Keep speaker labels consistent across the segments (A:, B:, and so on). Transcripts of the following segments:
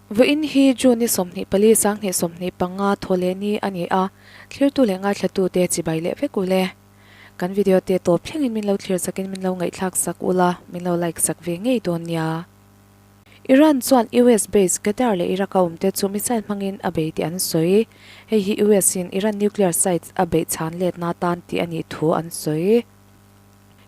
A: Vawiin hi June ni 24 2025 thawhleh ni a ni a, thlirtu leh ngaithlatute chibai leh vek ule. Kan video te tawp thlengin min lo thlir sakin min lo ngaihthlak sak ula, min lo like sak ve ngei dawn nia. Iran chuan US base Qatar leh Iraq a awmte chu missile hmangin a bei tih an sawi. Hei hi US in Iran nuclear sites a beih chhan letna tan tih a nih thu an sawi.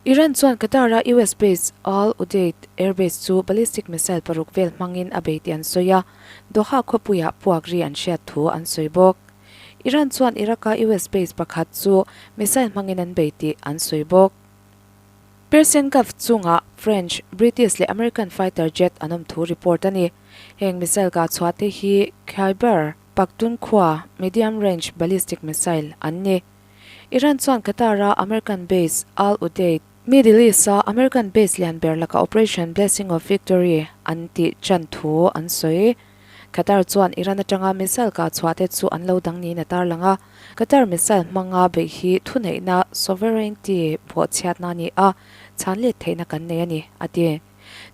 A: Iran chuan Qatar-a US base Al Udeid airbase chu ballistic missile paruk vel hmangin a bei tih an sawi a, Doha khawpuiah puak ri an hriat thu an sawi bawk. Iran chuan Iraq-a US base pakhat chu missile hmangin an bei tih an sawi bawk. Persian Gulf chungah French, British leh American fighter jet an awm thu report a ni. Heng missile kah chhuah te hi Khyber Pakhtunkhwa medium range ballistic missile an ni. Iran chuan Qatar-a American base Al Udeid, Middle East-a American base lian ber lakah Operation Blessing of Victory an tih chan thu an sawi. Qatar chuan Iran atanga missile kah chhuah te chu an lo dang niin a tarlang a, Qatar missile hmanga beih hi thuneihna, sovereignty, bawhchhiatna a ni a, chhan let theihna kan nei a ni, a ti.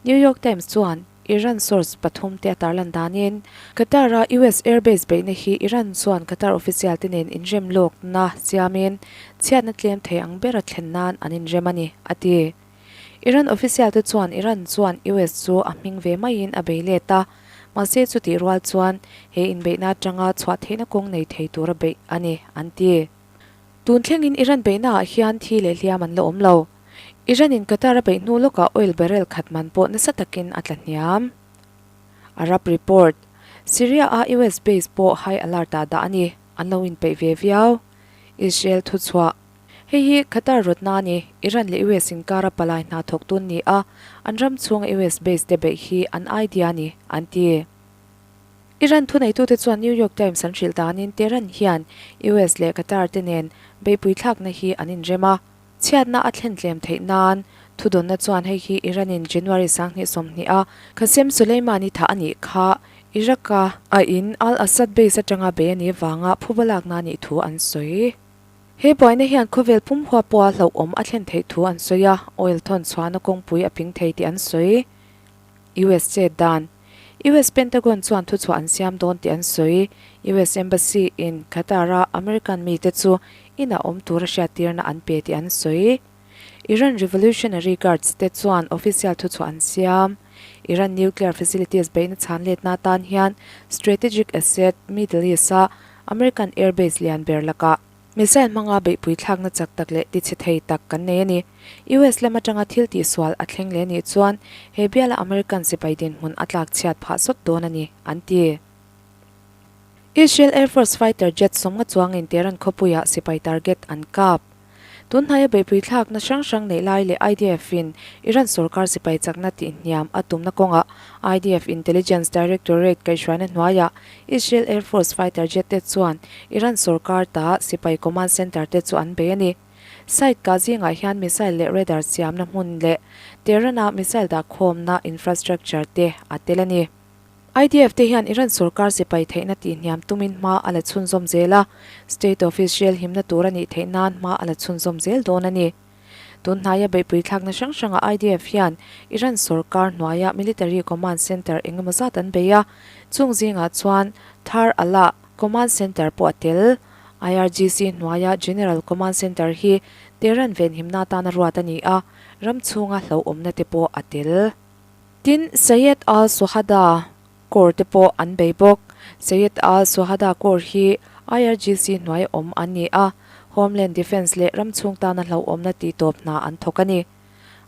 A: New York Times chuan Iran source pathum te a tarlan danin, Qatar-a US airbase beihna hi Iran chuan Qatar official te nen inrem lawkna siamin chhiatna tlem thei ang bera thlen nan an inrem a ni, a ti. Iran official te chuan Iran chuan US chu a hming ve maiin a bei let a, mahse chutih rual chuan he inbeihna atanga chhuah theihna kawng nei thei tura beih a ni, an ti. Tun thlengin Iran beihnaah hian thi leh hliam an la awm lo. Iran in Qatar a beih hnu lawkah oil barrel khat man pawh nasa takin a tla hniam. Arab report, Syria-a US base pawh high alert-ah dah a ni, an lo inpeih ve viau. Israel thuchhuah. Hei hi Qatar rawtna a ni. Iran leh US inkara palai hna thawktu an ni a, an ram chhunga US base te beih hi an idea a ni, an ti. Iran thuneitute chuan New York Times an hrilh danin Tehran hian US leh Qatar te nen beihpui thlakna hi an inrem a. Chhiatna a thlen tlem theih nan thudawnna chuan hei hi Iran-in January 2020 a Qasem Soleimani thah a nih kha Iraq-a a in Al-Assad base atanga bei a nih vanga phuba lakna a nih thu an sawi. He buaina hian khawvel pum hua pawha hlauhawm a thlen theih thu an sawi a, oil thawn chhuahna kawngpui a ping thei tih an sawi. US chet dan. US Pentagon chuan thuchhuah an siam dawn tih an sawi. US Embassy in Qatar-a American mite chu inah awm tura hriattirna an pe tih an sawi. Iran Revolutionary Guards te chuan official thuchhuah an siam. Iran nuclear facilities beihna chhan letna atan hian strategic asset Middle East-a American airbase lian ber lakah missile hmanga beihpui thlakna chak tak leh tichhe thei tak kan nei a ni. US lam atanga thil tihsual a thleng leh nih chuan he biala American sipai dinhmun a tlak chhiat phah sawt dawn a ni, an ti. Israel Air Force fighter jet sawmnga chuangin Tehran khawpuiah sipai target an kap. Tun hnaia beihpui thlakna hrang hrang neih lai leh IDF-in Iran sorkar sipai chakna tihhniam a tumna kawngah IDF Intelligence Directorate kaihhruaina hnuaiah Israel Air Force fighter jet te chuan Iran sorkar ta sipai command center te chu an bei a ni. Site kah zingah hian missile leh radar siamna hmun leh Tehran-a missile dahkhawmna infrastructure te a tel a ni. IDF te hian Iran sorkar sipai theihna tihhniam tumin hma a la chhunzawm zel a, State of Israel himna tur a nih theih nan hma a la chhunzawm zel dawn a ni. Tun hnaia beihpui thlakna hrang hrangah IDF hian Iran sorkar hnuaia military command center eng emaw zat an bei a, chung zingah chuan Thar Alah command center pawh a tel. IRGC hnuaia General Command Center hi Tehran venhimna atana ruat a ni a, ram chhunga hlauhawmna te pawh a tel. Tin, Sayed al-Suhada Corps te pawh an bei bawk. Sayed al-Suhada Corps hi IRGC hnuai awm an ni a, Homeland Defence leh ram chhung tana hlauhawmna tihtawp hna an thawk a ni.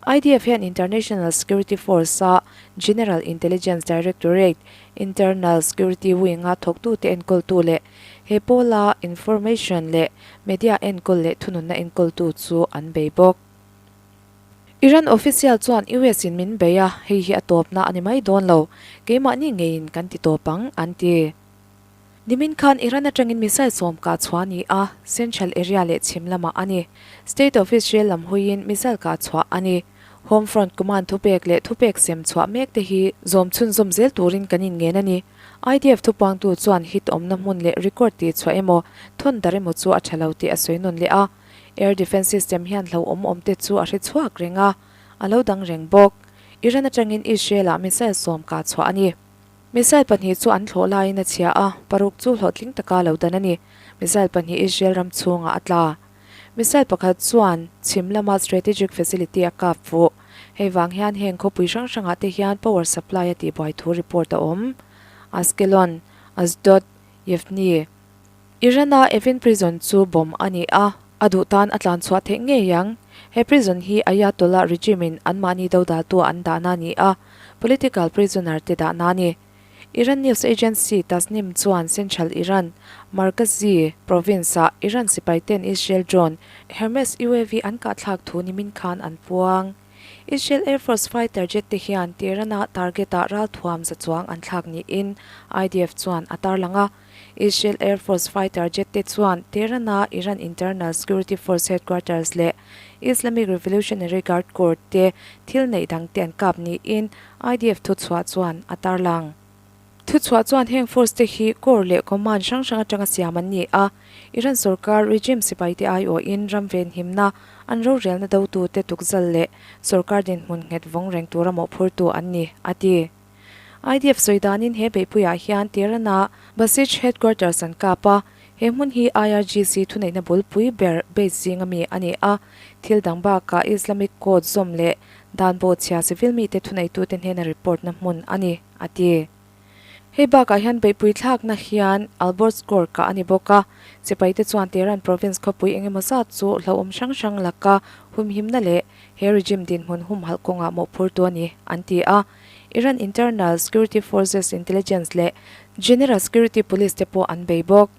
A: IDF hian International Security Force-a General Intelligence Directorate, Internal Security Wing-a thawktute enkawltu leh he pawla information leh media enkawl leh thununna enkawltu chu an bei bawk. Iran official chuan US in min bei a, hei hi a tawpna a ni mai dawn lo, keimahni ngeiin kan ti tawp ang, an ti. Nimin khan Iran atangin missile sawm kah chhuah a ni a, central area leh chhim lamah a ni. State of Israel lam huiin missile kah chhuah a ni. Home Front Command thupek leh thupek sem chhuah mek te hi zawm chhunzawm zel turin kan inngen a ni. IDF thupuangtu chuan hit awmna hmun leh record tih chhuah emaw, thawn dar emaw chu a tha lo tih a sawi nawn leh a. Air Defence System hian hlauhawm awm te chu a hre chhuak reng a, a lo dang reng bawk. Iran atangin Israel-ah missile sawm kah chhuah a ni. Missile pahnih chu an thlawh laiin a chhia a, paruk chu hlawhtling taka lo dan a ni. Missile pahnih Israel ram chhungah a tla. Missile pakhat chuan chhim lama strategic facility a kap fuh. Hei vang hian heng khawpui hrang hrangah te hian power supply a tihbuai thu report a awm. Ashkelon, Ashdod, Yavne. Iran-a Evin Prison chu bomb a ni a, a duh tan a tlan chhuah theih ngei ang. He prison hi Ayatollah regime-in anmahni dodaltu an dahna a ni a, political prisoner te dahna a ni. Iran news agency Tasnim chuan Central Iran, Markazi province-ah Iran sipaiten Israel drone Hermes UAV an kahthlak thu nimin khan an puang. Israel Air Force fighter jet te hian Tehran-a target-ah ralthuam za chuang an thlak niin IDF chuan a tarlang a. Israel Air Force fighter jet te chuan Tehran-a Iran Internal Security Force headquarters leh Islamic Revolutionary Guard Corps te thil neih dang te an kap niin IDF thuchhuah chuan a tarlang. Thuchhuah chuan heng force te hi corps leh command hrang hrang atanga siam an ni a, Iran sorkar regime sipaite aiawhin ram venhimna, an rorelna dotute tukzal leh sorkar dinhmun nghet vawng reng tura mawhphurtu an ni, a ti. IDF sawi danin he beihpuiah hian Tehran-a Basij headquarters an kap a, he hmun hi IRGC thuneihna bulpui ber base zinga mi a ni a, thil dang bakah Islamic Code zawm leh dan bawhchhia civil mite thuneitute hnena report na hmun a ni, a ti. Hei bakah hian beihpui thlakna hian Alborz Corps kah a ni bawk a, sipaite chuan Tehran province khawpui engemaw zat chu hlauhawm hrang hrang laka humhimna leh he regime dinhmun humhalh kawngah mawhphurtu a ni, an ti a. Iran Internal Security Forces Intelligence leh General Security Police te pawh an bei bawk.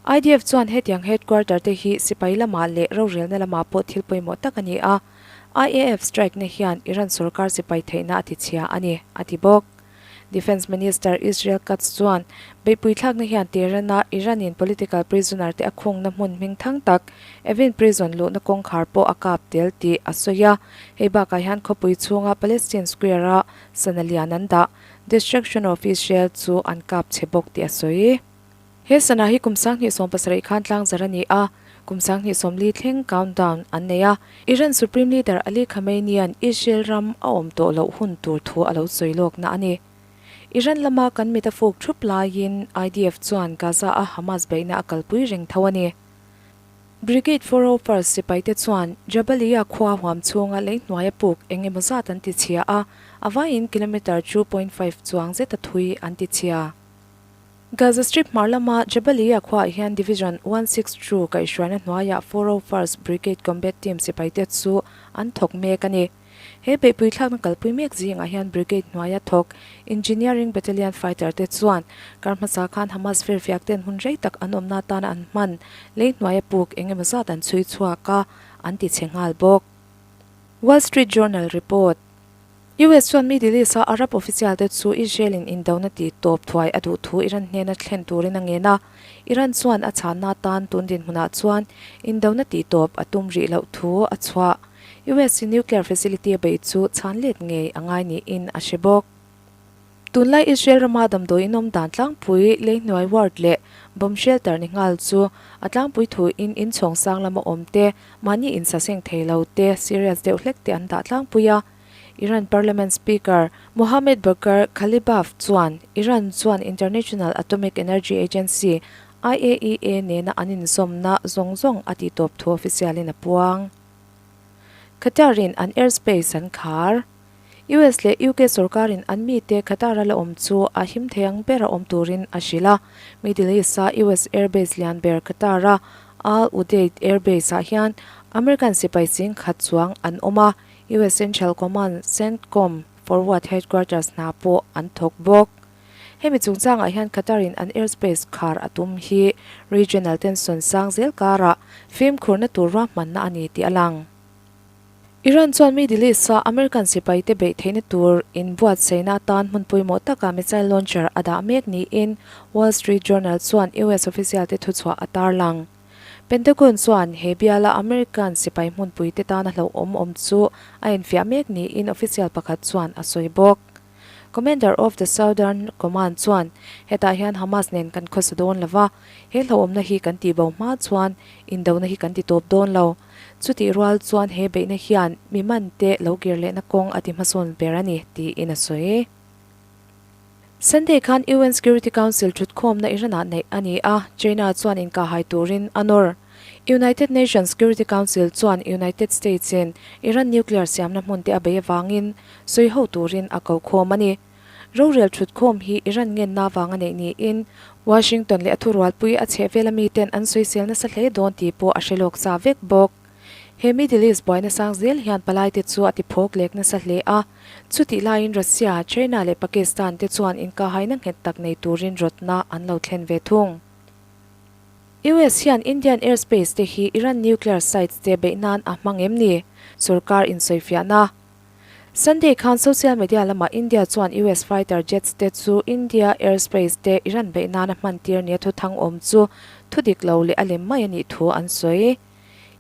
A: IDF chuan hetiang headquarter te hi sipai lamah leh rorelna lamah pawh thil pawimawh tak a ni a, IAF strike na hian Iran sorkar sipai theihna a tichhia a ni, a ti bawk. Defence Minister Israel Katz chuan beihpui thlakna hian Tehran-a Iran-in political prisoner te a khungna hmun hmingthang tak Evin Prison luhna kawngkhar pawh a kap tel tih a sawi a. Hei bakah hian khawpui chhunga Palestine Square-a sana lian an dah, Destruction of Israel chu an kap chhe bawk tih a sawi. He sana hi kum 2017 khan tlangzar a ni a, kum 2040 thleng countdown an nei a. Iran Supreme Leader Ali Khamenei-a'n Israel ram a awm tawh loh hun tur thu a lo sawi lawkna a ni. Iran lama kan mit a fuk thup laiin IDF chuan Gaza-a Hamas beihna a kalpui reng tho a ni. Brigade 401st sipaite chuan Jabalia khua huam chhunga lei hnuaia puk eng emaw zat an tichhia a, a vaiin kilometre 2.5 chuang zeta thui an tichhia. Gaza Strip hmar lama Jabalia khuaah hian Division 162 kaihhruaina hnuaiah 401st Brigade Combat Team sipaite chu an thawk mek a ni. He beihpui thlakna kalpui mek zingah hian Brigade hnuaia thawk Engineering Battalion fighter te chuan kar hmasa khan Hamas firfiak ten hun rei tak an awmna atana an hman lei hnuaia puk eng emaw zat an chhui chhuak a, an ti chhe nghal bawk. Wall Street Journal report. US chuan Middle East-a Arab official te chu Israel-in indona tih tawp thuai a duh thu Iran hnena thlen turin a ngen a, Iran chuan a chhanna atan tun dinhmunah chuan indona tih tawp a tum rih loh thu a chhuah. US in nuclear facility a beih chu chhan let ngei a ngai niin a hre bawk. Tunlai Israel rama damdawi inawm dan tlangpui leihnuai ward leh bomb shelter ni nghal chu a tlangpui thuin inchhawng sang lama awm te, mahni insaseng thei lo te, serious deuh hlek te an dah tlangpui a. Iran Parliament Speaker Mohammad Bagher Ghalibaf chuan Iran chuan International Atomic Energy Agency, IAEA, nena an inzawmna zawng zawng a tihtawp thu official-in a puang. Qatar-in an airspace an khar. US leh UK sorkarin an mite Qatar-a la awm chu a him thei ang bera awm turin a hrilh a. Middle East-a US airbase lian ber Qatar-a Al Udeid Airbase-ah hian American sipai ching khat chuang an awm a, US Central Command, CENTCOM, Forward Headquarters hna pawh an thawk bawk. Hemi chungchangah hian Qatar-in an airspace khar a tum hi regional tension sang zel karah fimkhurna tur ruahmanna a ni tih a lang. Iran chuan Middle East-a American sipaite beih theihna tur inbuatsaihna atan hmun pawimawh takah missile launcher a dah mek niin Wall Street Journal chuan US official-te thuchhuah a tarlang. Pentagon chuan he biala American sipai hmunpuite tana hlauhawm awm chu a enfiah mek niin official pakhat chuan a sawi bawk. Commander of the Southern Command chuan, Hetah hian Hamas nen kan khawsa dawn lo va, he hlauhawmna hi kan tihbo hma chuan indona hi kan ti tawp dawn lo. Chutih rual chuan he beihna hian mi mante lo kir lehna kawng a ti hmasawn ber a ni, tiin a sawi. Sunday khan UN Security Council thutkhawmna Iran-ah neih a ni a, China chuan inkahhai turin a nawr. United Nations Security Council chuan United States-in Iran nuclear siamna hmun te a bei avangin sawi ho turin a ko khawm a ni. Rorel thutkhawm hi Iran ngenna avanga neih niin Washington leh a thurualpui a chhehvela miten an sawisel nasa hle dawn tih pawh a hre lawk sa vek bawk. He Middle East buaina sang zel hian palaite chu a ti phawk lek nasa hle a, chutih laiin Russia, China leh Pakistan te chuan inkahaina nghet tak nei turin rawtna an lo thlen ve thung. US hian Indian airspace te hi Iran nuclear sites te beih nan a hmang em ni? Sorkar insawifiahna. Sunday khan social media lamah India chuan US fighter jets te chu India airspace te Iran beih nan a hman tir nia thuthang awm chu thudik lo leh a lem mai a nih thu an sawi.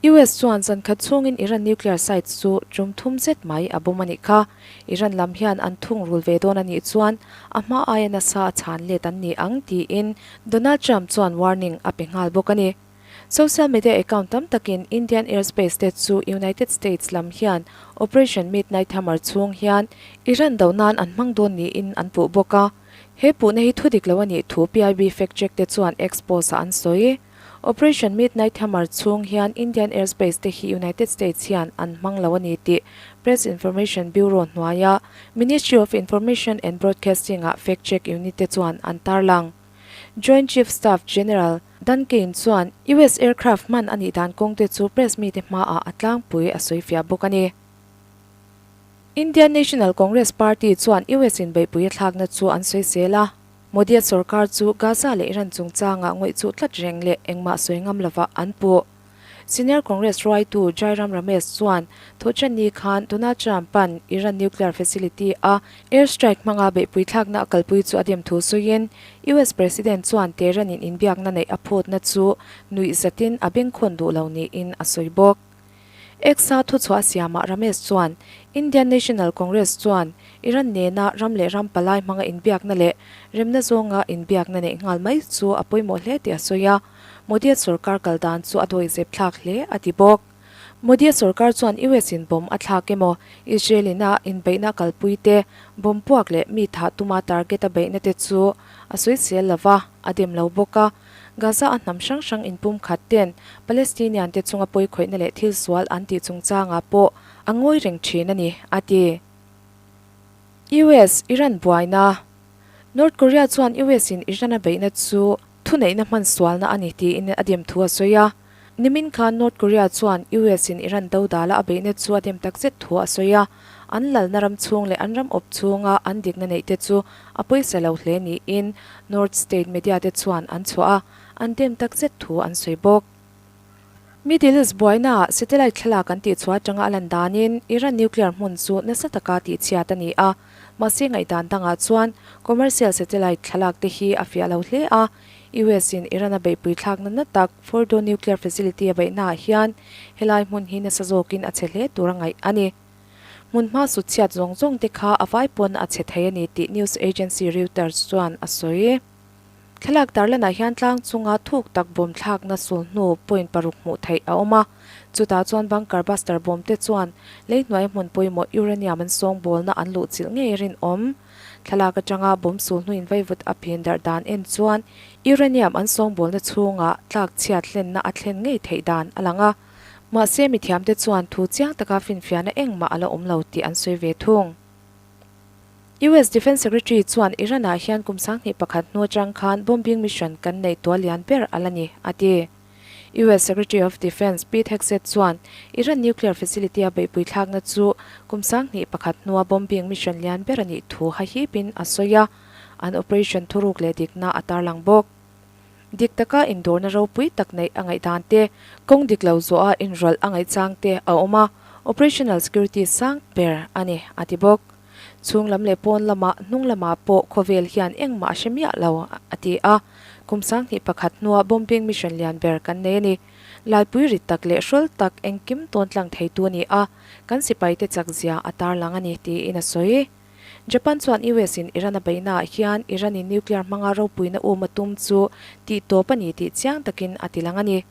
A: US chuan zan khat chhungin Iran nuclear sites chu tum thum zet mai a bawm a nih kha. Iran lam hian an thung rul ve dawn a nih chuan a hma aia nasa a chhan let an ni ang tiin Donald Trump chuan warning a pe nghal bawk a ni. Social media account tam takin Indian airspace te chu United States lam hian Operation Midnight Hammer chhung hian Iran do nan an hmang dawn niin an puh bawk a. He puhna hi thudik lo a nih thu PIB fact check te chuan X post ah an sawi. Operation Midnight Hammer chhung hian Indian airspace te hi United States hian an hmang lo a ni tih Press Information Bureau hnuaia Ministry of Information and Broadcasting ah fact check unit te chuan an tarlang. Joint Chief Staff General Dan Caine chuan US aircraft hman a nih dan kawng te chu press mite hmaah a tlangpui a sawifiah bawk a ni. Indian National Congress Party chuan US in beihpui a thlakna chu an sawisel a. Modi-a sorkar chu Gaza leh Iran chungchangah ngawih chuh tlat reng leh engmah sawi ngam lovah an puh. Senior Congress hruaitu Jairam Ramesh chuan Thawhṭanni khan Donald Trump-a'n Iran nuclear facility-a air strike hmanga beihpui thlakna a kalpui chu a dem thu sawiin US President chuan Tehran-in inbiakna neih a phutna chu nuih zatin a bengkhawn duh lo niin a sawi bawk. X-a thuchhuah siamah Ramesh chuan Indian National Congress chuan Iran nena ram leh ram palai hmanga inbiakna leh remna zawnga inbiakna neih nghal mai chu a pawimawh hle tih a sawi a, Modi-a sorkar kal dan chu a dawihzep thlak hle a ti bawk. Modi-a sorkar chuan US in bomb a thlak emaw, Israel in a inbeihna kalpui te, bomb puak leh mi thah tuma target a beihna te chu a sawisel lova, a dem lo bawk a. Gaza a hnam hrang hrang inpumkhat ten Palestinian te chunga pawikhawihna leh thil sual an tih chungchangah pawh a ngawi reng thin a ni, a ti. US, Iran buaina North Korea chuan US in Iran a beihna chu thuneihna hman sualna a ni tiin a dem thu a sawi a. Nimin khan North Korea chuan US in Iran dodala a beihna chu a dem takzet thu a sawi a. An lalna ram chhung leh an ram awp chhunga an dikna neih te chu a pawisa lo hle niin North State media te chuan an chhuah a, an dem takzet thu an sawi bawk. Middle East buainaah satellite thlalak an tihchhuah atanga a lan danin Iran nuclear hmun chu nasa taka tihchhiat a ni a, mahse ngaihdan dangah chuan commercial satellite thlalak te hi a fiah lo hle a, US in Iran a beihpui thlakna na tak Fordow nuclear facility a beihnaah hian helai hmun hi nasa zawkin a chhe hle tur a ngaih a ni. Hmunhma sutchhiat zawng zawng te kha a vai pawn a chhe thei a ni tih news agency Reuters chuan a sawi. Thlalak tarlanah hian tlang chunga thuk tak bawm thlakna sulhnu point paruk hmuh theih a awm a. Chutah chuan bunker buster bawm te chuan lei hnuaia hmun pawimawh uranium an sawngbawlna an luhchilh ngei a rinawm. Thlalak atanga bawm sulhnu in vaivut a phin darh dan en chuan uranium an sawngbawlna chhungah tlak chhiat hlenna a thlen ngei theih dan a lang a. Mahse mithiamte chuan thu chiang taka finfiahna engmah a la awm lo tih an sawi ve thung. US Defence Secretary chuan Iran-ah hian kum 21 hnu atang khan bombing mission kan neih tuah lian ber a la ni, a ti. US Secretary of Defence Pete Hegseth chuan Iran nuclear facility-a beihpui thlakna chu kum 21 hnua bombing mission lian ber a nih thu hahipin a sawi a, an operation thuruk leh dikna a tarlang bawk. Dik taka indawrna ropui tak neih a ngaihdan te, kawng dik lo zawha inrawlh a ngaihchang te a awm a, operational security sang ber a ni, a ti bawk. Chhung lam leh pawn lamah, hnung lamah pawh khawvel hian engmah a hre miah lo, a ti a. Kum 21 hnua bombing mission lian ber kan nei a ni. Laipui rit tak leh hrawl tak engkim tawn tlang theitu a ni a, kan sipaite chakzia a tarlang a ni, tiin a sawi. Japan chuan US in Iran a beihnaah hian Iran in nuclear hmanga ropuina um a tum chu tih tawp a ni tih chiang takin a ti lang a ni.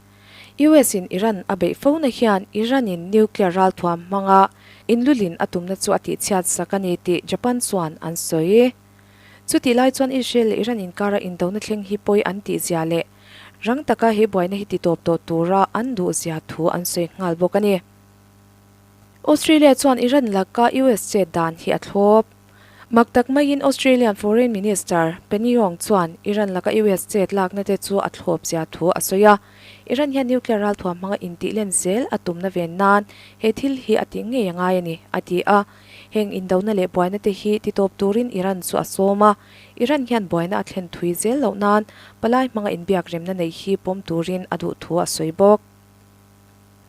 A: US in Iran a beih fona hian Iran in nuclear ralthuam hmanga inlulin a tumna chu a tihchhiat sak a ni tih Japan chuan an sawi. Chutih lai chuan Israel leh Iran inkara indona thleng hi pawi an tih zia leh rang taka he buaina hi titawp tawh tura an duh zia thu an sawi nghal bawk a ni. Australia chuan Iran laka US chet dan hi a thlawp. Mak tak maiin Australian Foreign Minister Penny Wong chuan Iran laka US chet lakna te chu a thlawp zia thu a sawi a. Iran hian nuclear ralthuam hmanga intih len zel a tumna ven nan he thil hi a tih ngei a ngai a ni, a ti a. Heng indona leh buaina te hi titawp turin Iran chu a sawm a. Iran hian buaina a thlen thui zel loh nan palai hmanga inbiak remna neih hi pawm turin a duh thu a sawi bawk.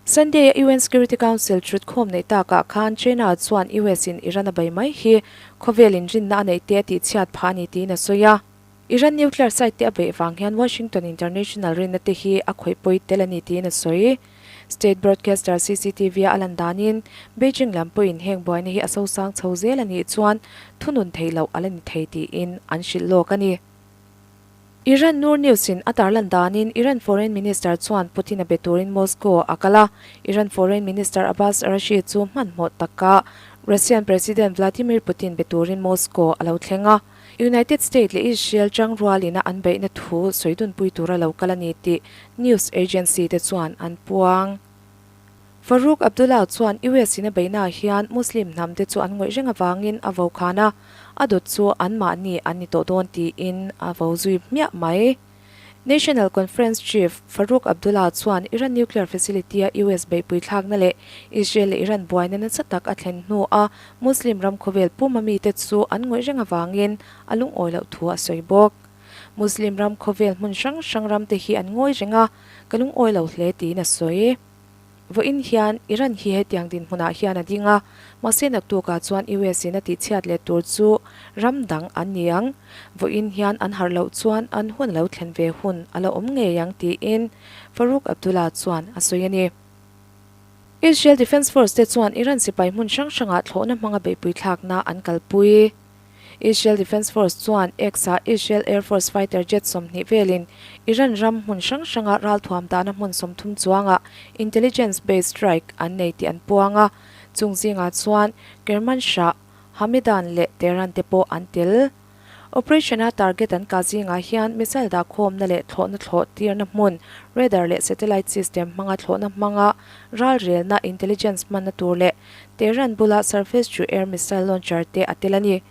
A: Sunday-a UN Security Council thutkhawm neih takah khan China chuan US in Iran a bei mai hi khawvel inrinna a neih te a tihchhiat phah a ni tiin a sawi a. Iran nuclear site te a beih vang hian Washington international rinna te hi a khawih pawi tel a ni tiin a sawi. State broadcaster CCTV-a a lan danin Beijing lam pawhin heng buaina hi a sosang chho zel a nih chuan thunun theih loh a la ni thei tiin an hrilh lawk a ni. Iran Noor News in a tarlan danin Iran Foreign Minister chuan Putin a be turin Moscow a kal a, Iran Foreign Minister Abbas Araghchi chu hmanhmawh taka Russian President Vladimir Putin be turin Moscow a lo thleng a, United States leh Israel tangrualina an beihna thu sawi dunpui tura lo kal a ni tih news agency te chuan an puang. Farooq Abdullah chuan US in a beihnaah hian Muslim hnam te chu an ngawih reng avangin a vo khan a, a dawt chu anmahni an ni tawh dawn tiin a vo zui hmiah mai. National Conference Chief Farooq Abdullah chuan Iran nuclear facility-a US beihpui thlakna leh Israel leh Iran buaina nasa tak a thlen hnua Muslim ram khawvel puma mite chu an ngawih reng avangin a lungawi loh thu a sawi bawk. Muslim ram khawvel hmun hrang hrang ramte hi an ngawi reng a, ka lungawi lo hle tiin a sawi. Vawiin hian Iran hi hetiang dinhmunah hian a ding a, mahse naktukah chuan US in a tihchhiat leh tur chu ram dang an ni ang. Vawiin hian an harh loh chuan an hun a lo thlen ve hun a la awm ngei ang tiin Farooq Abdullah chuan a sawi a ni. Israel Defence Force te chuan Iran sipai hmun hrang hrangah thlawhna hmanga beihpui thlakna an kalpui. Israel Defence Force chuan X-ah Israel Air Force fighter jet 20 velin Iran ram hmun hrang hranga ralthuam dahna hmun 30 chuangah intelligence-based strike an nei tih an puang a, chung zingah chuan Kermanshah, Hamedan leh Tehran te pawh an tel. Operation-a target an kah zingah hian missile dahkhawmna leh thlawhna thlawh tirna hmun, radar leh satellite system hmanga thlawhna hmanga ralrelna intelligence hmanna tur leh Tehran bula surface-to-air missile launcher te a tel a ni.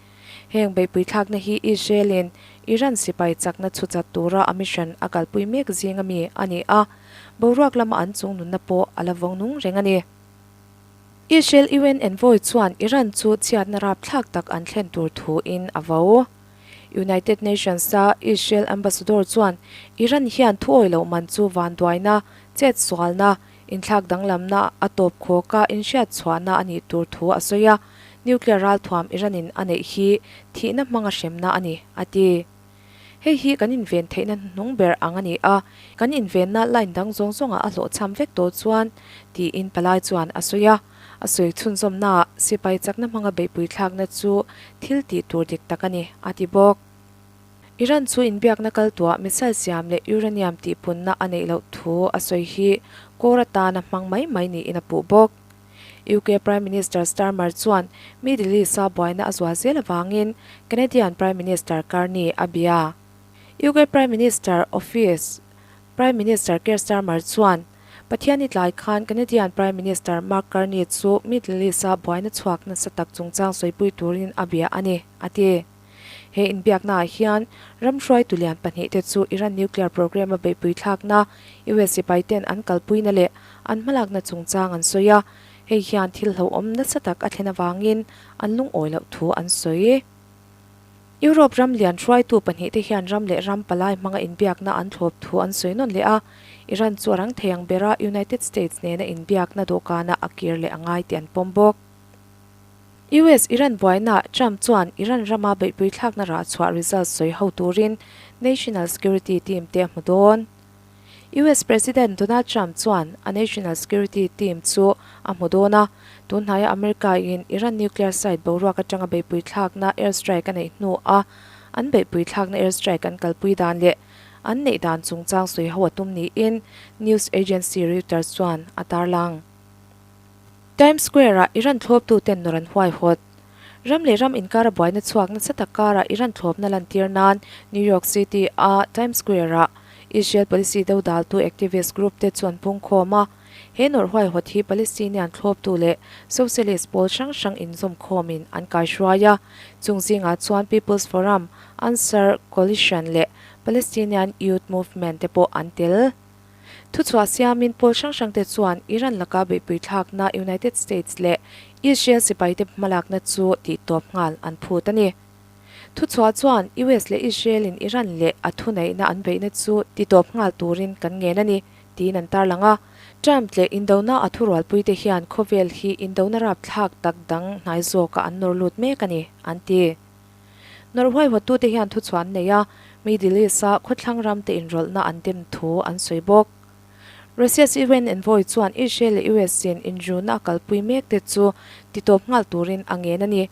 A: Heng beihpui thlakna hi Israel-in Iran sipai chakna chhu chat tura a mission a kalpui mek zinga mi a ni a, boruak lama an chung nunna pawh a la vawng nung reng a ni. Israel UN envoy chuan Iran chu chhiatna rapthlak tak an thlen tur thuin a vo. United Nations-a Israel ambassador chuan Iran hian thuawi loh man chu vanduaina, chetsualna, Inthlak danglamna a tawp khawka inhriat chhuahna a nih tur thu a sawi a, nuclear ralthuam Iran-in a neih hi thihna hmanga hremna a ni, a ti. Hei hi kan inven theihna hnuhnung ber ang a ni a, kan invenna line dang zawng zawngah a hlawhchham vek tawh chuan, tiin palai chuan a sawi a. A sawi chhunzawmnaah sipai chakna hmanga beihpui thlakna chu thil tih tur dik tak a ni, a ti bawk. Iran chu inbiakna kal tuah missile siam leh uranium tihpunna a neih loh thu a sawi hi kawr atana hmang mai mai niin a puh bawk. UK Prime Minister Starmer chuan Middle East-a buaina a zual zel avangin Canadian Prime Minister Carney a bia. UK Prime Minister Office Prime Minister Keir Starmer chuan Pathianni tlai khan Canadian Prime Minister Mark Carney chu Middle East-a buaina chhuak nasa tak chungchang sawipui turin a bia a ni, a ti. He inbiaknaah hian ram hruaitu lian pahnihte chu Iran nuclear program-a beihpui thlakna, US sipai ten an kalpuina leh an hmalakna chungchang an sawi a, hei hian thil hlauhawm nasa tak a thlen avangin an lungawi loh thu an sawi. Europe ram lian hruaitu pahnihte hian ram leh ram palai hmanga inbiakna an thlawp thu an sawi nawn leh a, Iran chu a rang thei ang bera United States nena inbiakna dawhkanah a kir leh a ngai tih an pawm bawk. US-Iran buainaah Trump chuan Iran rama beihpui thlakna rah chhuah results sawi ho turin National Security Team te a hmu dawn. US President Donald Trump chuan a National Security Team chu a hmu dawn a, tun hnaia America-in Iran nuclear site boruak atanga beihpui thlakna airstrike a neih hnuah an beihpui thlakna airstrike an kalpui dan leh an neih dan chungchang sawi ho a tum niin news agency Reuters chuan a tarlang. Times Square-ah Iran thlawptuten nawr an huaihawt. Ram leh ram inkara buaina chhuak nasa tak karah Iran thlawpna lantir nan New York City-a Times Square-ah Israel policy dodaltu activist group te chu an pungkhawm a. He nawrh huaihawt hi Palestinian thlawptu leh socialist pawl hrang hrang inzawmkhawmin an kaihruai a. Chung zingah chuan People's Forum, Ansar Coalition leh Palestinian Youth Movement te pawh an tel. Thuchhuah siamin pawl hrang hrangte chuan Iran laka beihpui thlakna United States leh Israel sipaite hmalakna chu tihtawp nghal an phut a ni. Thuchhuah chuan US leh Israel-in Iran leh a thuneihna an beihna chu titawp nghal turin kan ngen a ni, tiin an tarlang a. Trump leh indona a thurualpuite hian khawvel hi indona rapthlak tak dang hnai zawkah an nawr lut mek a ni, an ti. Nawrh huaihawttute hian thuchhuah an nei a, Middle East-a khawthlang ramte inrawlhna an dem thu an sawi bawk. Russia's UN envoy chuan Israel leh US-in inruna a kalpui mekte chu titawp nghal turin a ngen a ni.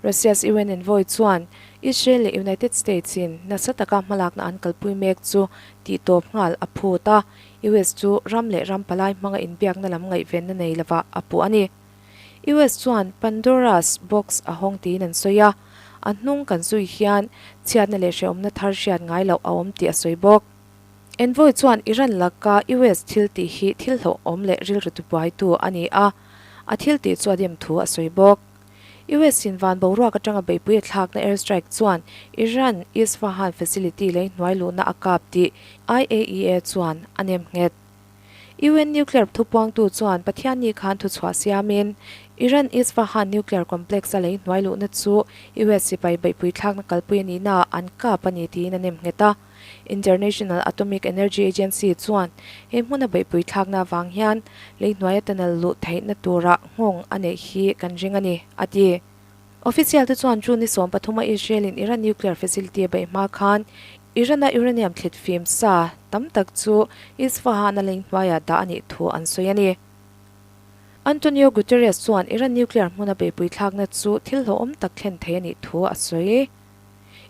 A: Russia's UN envoy chuan Israel leh United States-in nasa taka hmalakna an kalpui mek chu tihtawp nghal a phut a, US chu ram leh ram palai hmanga inbiakna lam ngaihvenna nei lovah a puh a ni. US chuan Pandora's box a hawng tiin an sawi a, a hnung kan zui hian chhiatna leh hrehawmna thar hriat ngai loh a awm tih a sawi bawk. Envoy chuan Iran laka US thil tih hi thil hlauhawm leh rilru tibuaitu a ni a, a thil tih chu a dem thu a sawi bawk. US in van boruak atanga beihpui a thlakna air strike chuan Iran Isfahan facility lei hnuai luhna a kap tih IAEA chuan a nem nghet. UN nuclear thupuangtu chuan Pathianni khan thuchhuah siamin Iran Isfahan nuclear complex-a lei hnuai luhna chu US sipai beihpui thlakna kalpui a nihnaah an kap a ni tiin a nem nghet a. International Atomic Energy Agency chuan he hmuna beihpui thlakna avang hian lei hnuaia tunnel luh theihna tura nghawng a neih hi kan ring a ni, a ti. Official te chuan June ni 13 a Israel-in Iran nuclear facility a beih hma khan Iran-a uranium thlit fim sa tam tak chu Isfahan-a lei hnuaiah dah a nih thu an sawi a ni. Antonio Guterres chuan Iran nuclear hmuna beihpui thlakna chu thil hlauhawm tak thlen thei a nih thu a sawi.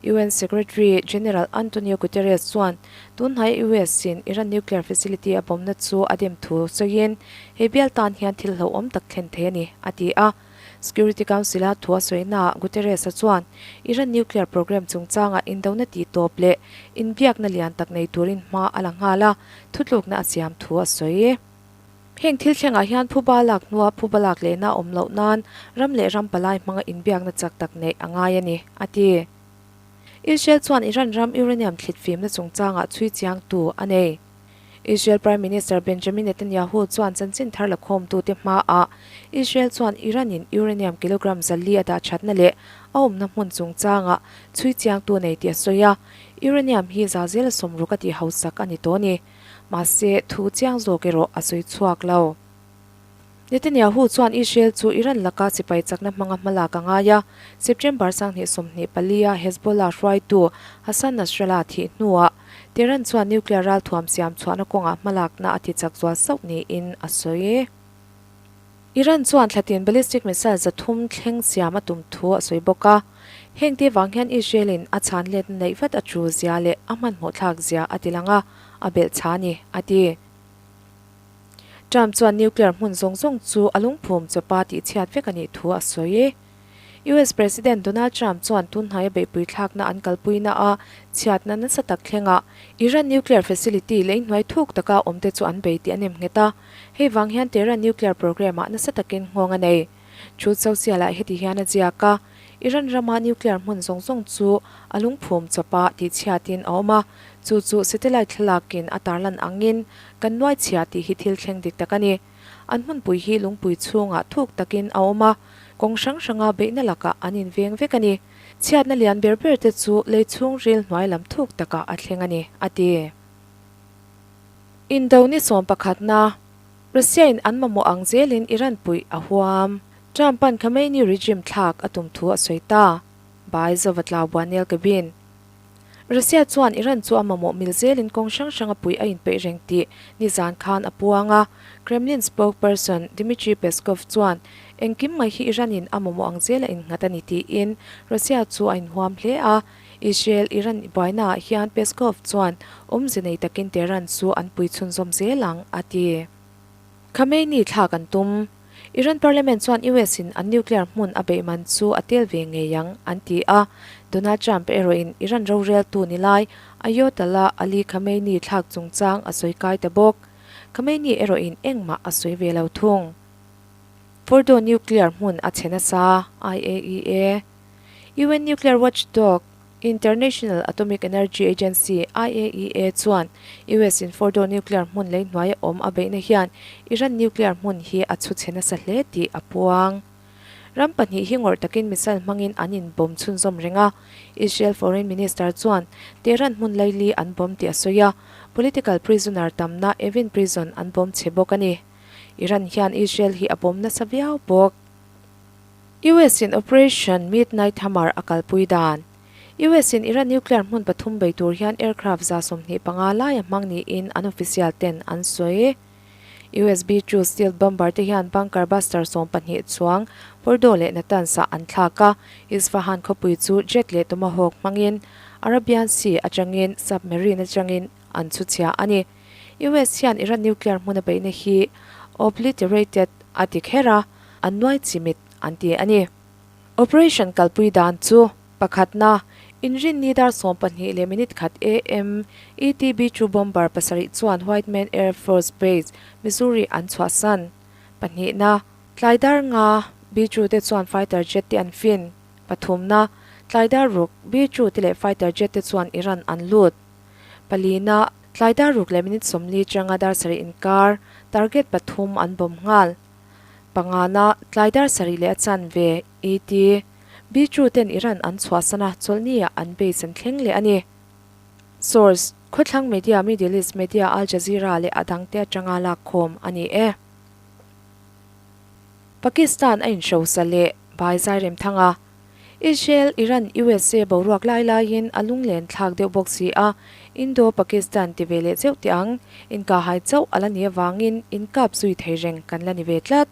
A: UN Secretary General Antonio Guterres chuan tunhnai US-in Iran nuclear facility a bawmna chu a dem thu sawiin, he bial tan hian thil hlauhawm tak thlen thei a ni, a ti a. Security Council-a thu a sawinaah Guterres-a chuan Iran nuclear programme chungchangah indona tihtawp leh inbiakna lian tak nei turin hma a la nghal a, thutlukna a siam thu a sawi. Heng thil thlengah hian phuba lak hnua phuba lak lehna a awm loh nan ram leh ram palai hmanga inbiakna chak tak neih a ngai a ni, a ti. Israel chuan Iran ram uranium thlit fimna chungchangah chhui chiangtu a nei. Israel Prime Minister Benjamin Netanyahu chuan chanchin thar lakhawmtute hmaah Israel chuan Iran-in uranium kilogram zali a dah thatna leh a awmna hmun chungchangah chhui chiangtu nei tih a sawi a, uranium hi za zela sawmruk a tih hausak a ni tawh a ni. Mahse, thu chiang zawk erawh a sawi chhuak lo. Netanyahu chuan Israel chu Iran laka sipai chakna hmanga hmalak a ngai a, September 24 a Hezbollah hruaitu Hassan Nasrallah thih hnuah Tehran chuan nuclear ralthuam siam chhuahna kawngah hmalakna a tichak zual sauh niin a sawi. Iran chuan thlatin ballistic missile 300 thleng siam a tum thu a sawi bawk a. Heng te vang hian Israel-in a chhan letna neih vat a tul zia leh a hmanhmawh thlak zia a ti lang a, a belh chha a ni, a ti. Trump chuan nuclear hmun zawng zawng chu a lungphum chawpa tihchhiat vek a nih thu a sawi. US President Donald Trump chuan tunhnaia beihpui thlakna an kalpuina a chhiatna nasa tak thlengah Iran nuclear facility lei hnuai thuk taka awmte chu an bei tih a nem nghet a. Hei vang hian Tehran nuclear program-ah nasa takin nghawng a nei. Truth Social-ah heti hian a ziak a, Iran rama nuclear hmun zawng zawng chu a lungphum chawpa tihchhiatin a awm a, chu chu satellite thlalakin a tarlan angin kan nuai chhia tih hi thil thleng dik tak a ni. An hmunpui hi lungpui chhungah thuk takin a awm a, kawng hrang hranga beihna lakah an inveng vek a ni. Chhiatna lian ber ber te chu lei chhungril hnuai lam thuk takah a thleng a ni, a ti. Indo ni sawm pakhatna, Russia-in an mamawh ang zelin Iran puih a huam. Trump-a'n Khamenei regime thlak a tum thu a sawi ta. By Zovatlau Buanel Cabin. Russia chuan Iran chu a mamawh mil zelin kawng hrang hranga puih a inpeih reng tih nizan khan a puang a. Kremlin spokesperson Dmitry Peskov chuan engkim mai hi Iran-in a mamawh ang zela innghat a ni tiin Russia chu a inhuam hle a. Israel-Iran buainaah hian Peskov chuan awmze nei takin Tehran chu an pui chhunzawm zel ang, a ti. Khamenei thlak an tum. Iran Parliament chuan US in an nuclear hmun a beih man chu a tel ve ngei ang, an ti a. Donald Trump erawhin Iran roreltu ni lai Ayatollah Ali Khamenei thlak chungchang a sawi kai ta bawk. Khamenei erawhin engmah a sawi ve lo thung. Fordow nuclear hmun a chhe nasa, IAEA. UN nuclear watchdog International Atomic Energy Agency, IAEA, chuan US in Fordow nuclear hmun lei hnuaia awm a beihna hian Iran nuclear hmun hi a chhu chhe nasa hle tih a puang. Ram pahnih hi ngawrh takin missile hmangin an inbawm chhunzawm reng a, Israel Foreign Minister chuan Tehran hmun laili an bawm tih a sawi a, political prisoner tamna Evin Prison an bawm chhe bawk a ni. Iran hian Israel hi a bawm nasa viau bawk. US in Operation Midnight Hammer a kalpui dan. US in Iran nuclear hmun pathum bei tur hian aircraft 25 lai a hmang niin an official ten an sawi. US B-2 stealth bomber te hian bunker buster 12 chuang Fordow leh Natanz ah an thlak a, Isfahan khawpui chu jet leh Tomahawk hmangin Arabian Sea atangin submarine atangin an chhuchhia a ni. US hian Iran nuclear hmun a beihna hi obliterated a ti kher a, an nuai chimit an ti a ni. Operation kalpui dan chu pakhatna, Inrinni dar 12 leh minute khat AM, ETB-2 bomber pasarih chuan Whiteman Air Force Base, Missouri an chhuahsan. Pahnihna, tlai dar nga, B-2 te chuan fighter jet te an fin. Pathumna, tlai dar ruk, B-2 te leh fighter jet te chuan Iran an lut. Palina, tlai dar ruk leh minute 40 changa dar sarih inkar, target pathum an bawm nghal. Pangana, tlai dar sarih leh a chanve, ET. B-2 ten Iran an chhuahsan a, chawlhni-ah an base an thleng leh a ni. Source, Khawthlang Media, Middle East Media, Al Jazeera leh a dangte atanga lakkhawm a ni e. Pakistan a inhrosa leh Bai Zairemthanga. Israel, Iran, USA boruak lai laiin a lunglen thlak deuh bawk si a, Indo-Pakistan ti ve leh zeuh teh ang, inkahhai chauh a la ni avangin inkap zui thei reng kan la ni ve tlat.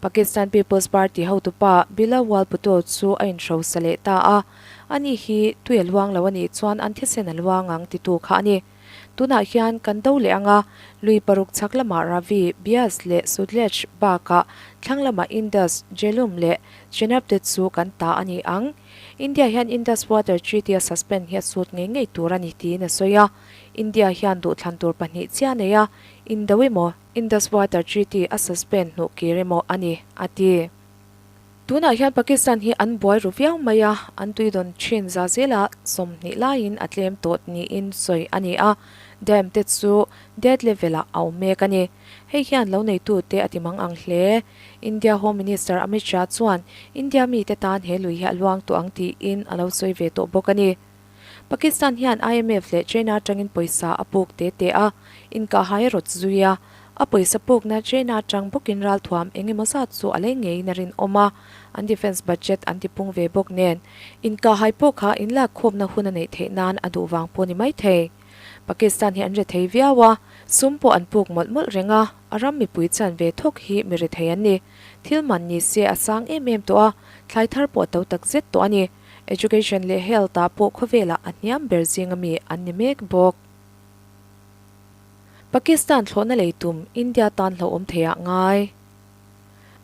A: Pakistan People's Party hotupa Bilawal Bhutto chu a inhrosa leh ta a, ani hi tui a luang lo a nih chuan an thisen a luang ang titu kha a ni. Tunah hian kan do leh ang a, lui paruk chhak lamah Ravi, Bias leh Sutlej bakah thlang lamah Indus, Jhelum leh Chenab te chu kan ta a ni ang. India hian Indus Water Treaty a suspend hi a sut ngei ngei tur a ni tiin a sawi a. India hian duhthlan tur pahnih chiah a nei a, Indo emaw, Indus Water Treaty a suspend hnuh kir emaw a ni, a ti. Tunah hian Pakistan hi an buai ru viau mai a, an tui dawn thin za zela 20 laiin a tlem tawh niin sawi a ni a, dam te chu dead level ah a awm mek a ni. Hei hian lo neitute a ti mang ang hle. India Home Minister Amit Shah chuan India mite tan he lui hi a luang tawh ang tiin a lo sawi ve tawh bawk a ni. Pakistan hian IMF leh China atangin pawisa a puk te te a, inkahhai a rawt zui a. A pawisa pukna China atang bawkin ralthuam eng emaw zat chu a lei ngeiin a rinawm a, an defence budget an tipung ve bawk nen, inkahhai pawh kha inlakkhawmna hun a neih theih nan a duh vang pawh ni mai thei. Pakistan hi an rethei viau a, sum pawh an puk mawlh mawlh reng a, a ram mipui chan ve thawk hi mi rethei an ni. Thil man ni se a sang em em tawh a, thlai thar pawh a to tak zet tawh a ni. Education leh Health ah pawh khawvelah a hniam ber zinga mi an ni mek bawk. Pakistan thlawhna lei tum India tan hlauhawm thei ah ngai.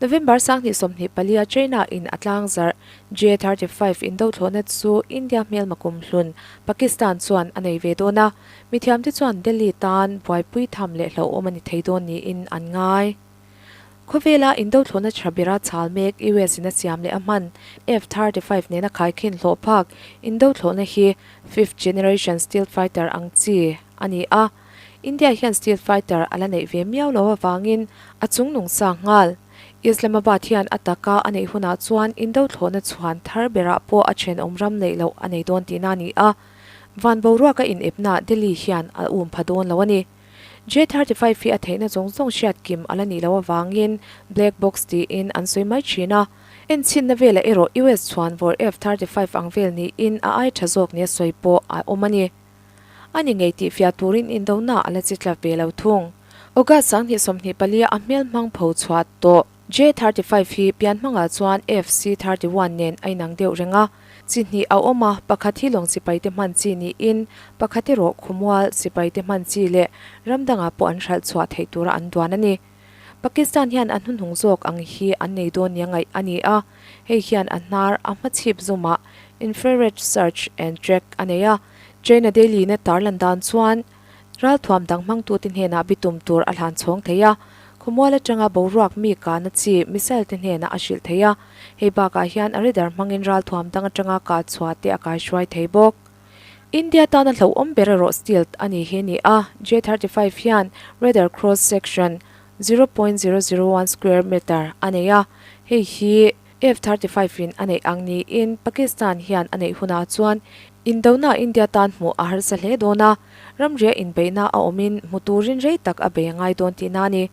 A: November 2024 a China in a tlangzarh J-35 indo thlawhna chu India hmelma kumhlun Pakistan chuan a nei ve dawn a, mithiamte chuan Delhi tan buaipui tham leh hlauhawm a ni thei dawn niin an ngai. Khawvela indo thlawhna tha bera chhal mek US in a siam leh a hman F-35 nena khaikhin hlawh phak indo thlawhna hi fifth generation stealth fighter ang chi a ni a, India hian stealth fighter a la neih ve miau lo avangin a chungnung sa nghal. Islamabad hian a taka a neih hunah chuan indo thlawhna chhuan thar berah pawh a thenawm ram neih loh a nei dawn tihna a ni a, van boruaka inepnaah Delhi hian a um pha dawn lo a ni. J-35 hi a theihna zawng zawng hriat kim a la nih loh avangin black box tiin an sawi mai thin a. Enchhinna velah erawh US chhuan vawr F-35 ang vel niin a ai tha zawk nia sawi pawh a awm a ni. A ni ngei tih fiah turin indona a la chi tla ve lo thung. August 2024 a hmel hmang pho chhuah tawh. J-35 hi pian hmangah chuan FC-31 nen a inang deuh reng a, chi hnih a awm a, pakhat hi lawng sipaite hman chi niin pakhat erawh khawmual sipaite hman chi leh ram dangah pawh an hralh chhuah theih tura an duan a ni. Pakistan hian a hnuhnung zawk ang hi an nei dawn nia ngaih a ni a, hei hian a hnar a hmachhip zumah infrared search and track a nei a. China Daily na tarlan dan chuan ralthuam dang hmangtute hnenah bitum tur a hlan chhawng thei a, khawmual atanga boruak mi kahna chi missile te hnenah a hrilh thei a, hei bakah hian a radar hmangin ralthuam dang atanga kah chhuah te a kaihruai thei bawk. India tana hlauhawm ber erawh stealth a ni hi a ni a, J-35 hian radar cross section 0.001 square meter a nei a, hei hi F-35 in a neih ang niin Pakistan hian a neih hunah chuan indona India tan hmuh a harsa hle dawn a, ramria inbeihna a awmin hmu turin rei tak a bei a ngai dawn tihna a ni.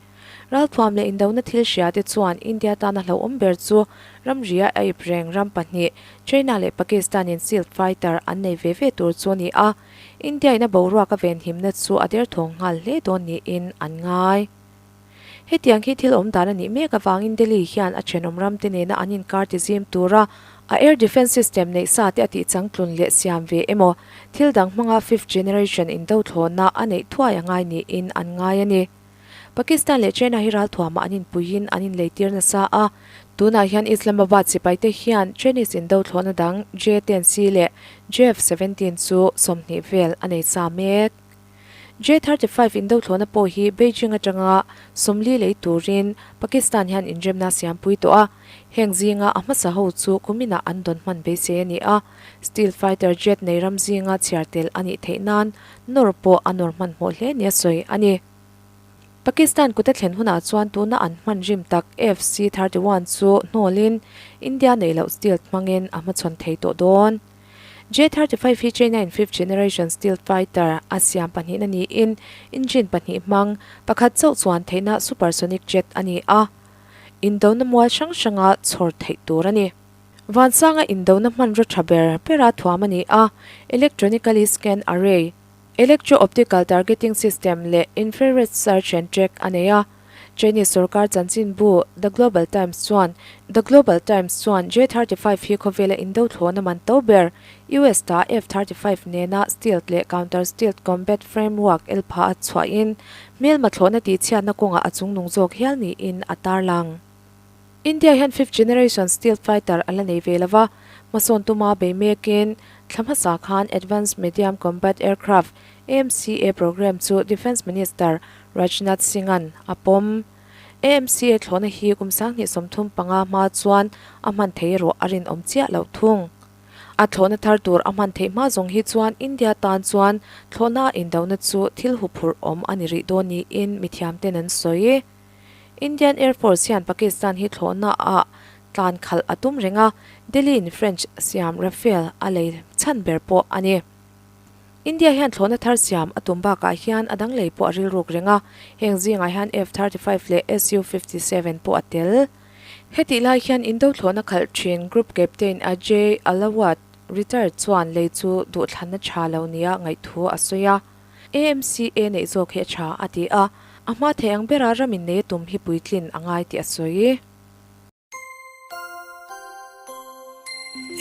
A: Ralthuam leh indona thil hria te chuan India tana hlauhawm ber chu ramria a ip reng ram pahnih China leh Pakistan in Stealth fighter an nei ve ve tur chu a ni a, India in a boruak a venhimna chu a derthawng nghal hle dawn niin an ngai. Hetiang hi thil awm dan a nih mek avangin Delhi hian a thenawm ram te nena an inkar ti zim tura a air defence system neih sa te a tih changtlun leh siam ve emaw thil dang hmanga fifth generation indo thlawhna a neih thuai a ngai niin an ngai a ni. Pakistan leh China hi ralthuamah an inpuiin an inleitir nasa a, tunah hian Islamabad sipaite hian Chinese indo thlawhna dang J-10C leh JF-17 chu 20 vel a nei sa mek. J-35 indo thlawhna pawh hi Beijing atanga 40 lei turin Pakistan hian inremna a siampui tawh a, heng zinga a hmasa ho chu kuminah an dawn hman beisei a ni a, Stealth fighter jet nei ram zinga chhiar tel a nih theih nan nawr pawh a nawr hmanhmawh hle nia sawi a ni. Pakistan kut a thlen hunah chuan tuna an hman rim tak FC 31 chu hnawlin India neih loh stealth hmangin a hmachhawn thei tawh dawn. J-35 hi China-in fifth generation stealth fighter a siam pahnihna niin engine pahnih hmang pakhat chauh chuan theihna supersonic jet a ni a, indona mual hrang hranga chhawr theih tur a ni. Vansanga indona hmanraw tha ber bera thuam a ni a, electronically scan array, Electro-optical targeting system leh infrared search and track a nei a. Chinese sorkar chanchinbu The Global Times chuan The Global Times chuan J-35 hi khawvela indo thlawhna man to ber, US ta F-35 nena stealth leh counter-stealth combat framework el pha a chhuahin hmelma thlawhna tihchhiatna kawngah a chungnung zawk hial niin a tarlang. India hian fifth generation stealth fighter a la nei ve lo va, hmasawn tuma bei mekin thla hmasa khan Advanced Medium Combat Aircraft, AMCA, programme chu Defence Minister Rajnath Singh-a'n a pawm. AMCA thlawhna hi kum 2035 hma chuan a hman thei erawh a rinawm chiah loh thung. A thlawhna thar tur a hman theih hma zawng hi chuan India tan chuan thlawhna a indona chu thil huphurh awm a ni rih dawn niin mithiamten an sawi. Indian Air Force hian Pakistan hi thlawhna ah tlan khalh a tum reng a, Delhi in French siam Rafale a lei chhan ber pawh a ni. India hian thlawhna thar siam a tum bakah hian a dang lei pawh a rilruk reng a, heng zingah hian F-35 leh Su-57 pawh a tel. Hetih lai hian Indo thlawhna khalh thin Group Captain Ajay Ahlawat, retired, chuan lei chu duhthlanna tha lo nia ngaihthu a sawi a. AMCA neih zawk hi a tha a ti a, a hma thei ang bera ram innei a tum hi puitlin a ngai tih a sawi.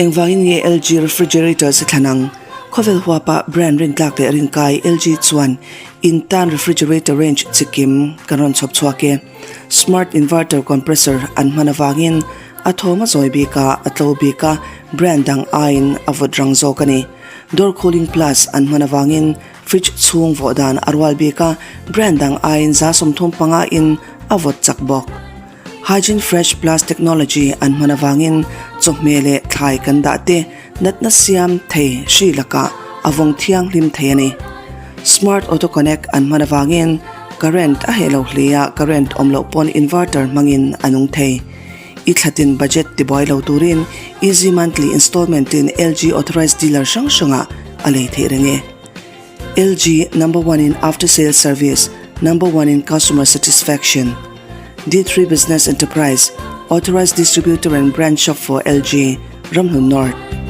B: Engvangin nge LG refrigerators a thlan ang? Khawvel huapa brand rintlak leh rinkai LG chuan in tan refrigerator range chikim kan rawn chhawp chhuak e. Smart inverter compressor an hman avangin a thawm a zawi bik a, a tlo bik a, brand dang aiin a vawt rang zawk a ni. Door cooling plus an hman avangin fridge chhung vawh dan a rual bik a, brand dang aiin 35 in a vawt chak bawk. Hygiene Fresh Plus technology an hman avangin chawhmeh leh thlai kan dah te natna siam thei hri lakah a vawng thianghlim thei a ni. Smart Auto Connect an hman avangin current a heh lo hle a, current awm loh pawn inverter hmangin a nung thei. I thlatin budget tibuai lo turin Easy Monthly Installment in LG Authorized Dealer hrang hrangah a lei theih reng e. LG, Number one in after sales service, number one in customer satisfaction. D3 Business Enterprise, Authorized Distributor and Branch Shop for LG, Ramhlun North.